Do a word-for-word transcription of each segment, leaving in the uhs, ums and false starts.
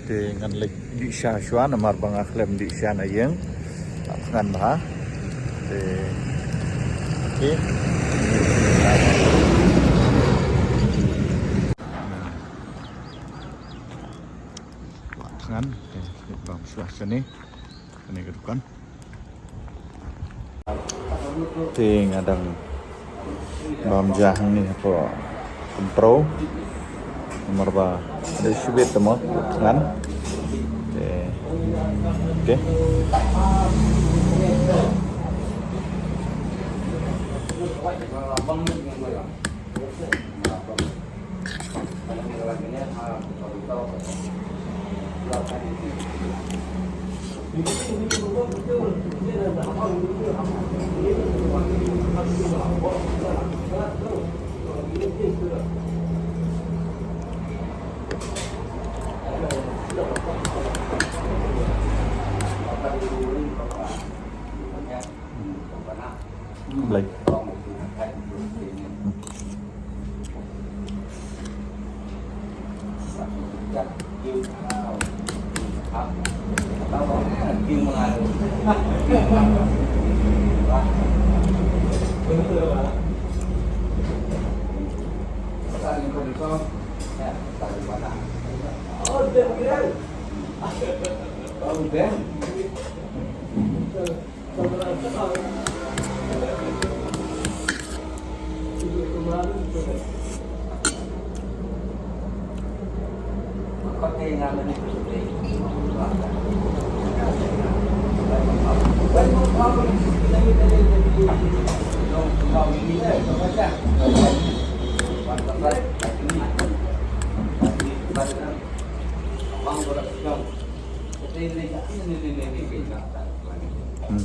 Te ngan leit dih sha shuwa namar ba nga khlem dih sha na ïing. Ngan bha. Te. Okay. Ngan. Te bam shuwa shane. Kane ka dukan. Te nga dang bam ja hangne hapoh Kynthro. Namar ba dei shibit te mo ngan. Te. Okay. Blei. Hmm.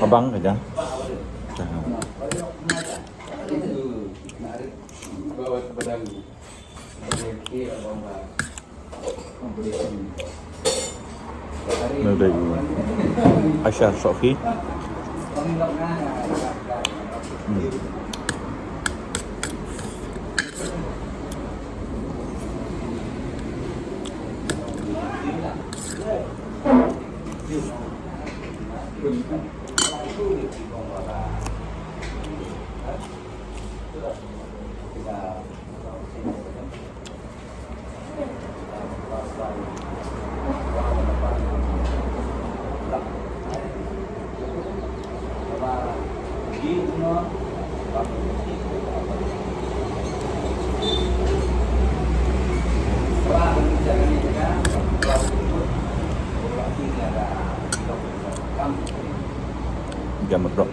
Abang ka ja. Nang dei u Aishah Sokhi. Hmm. Jam berapa?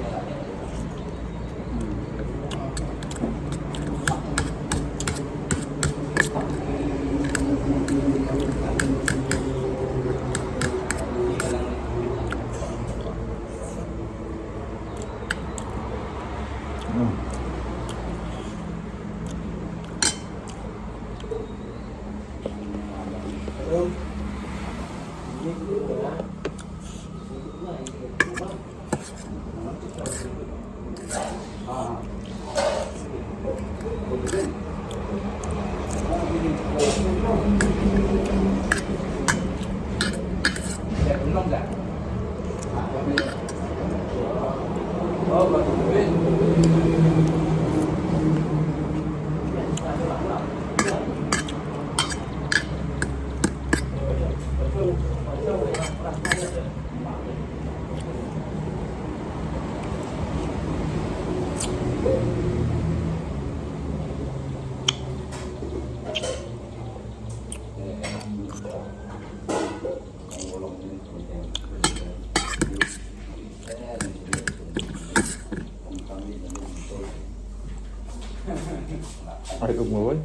Oi.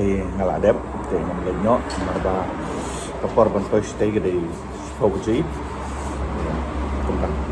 Te nga la dep, te ngam leit noh, namar ba ka por ban poi shatei ka dei shiphew baje. Kumta.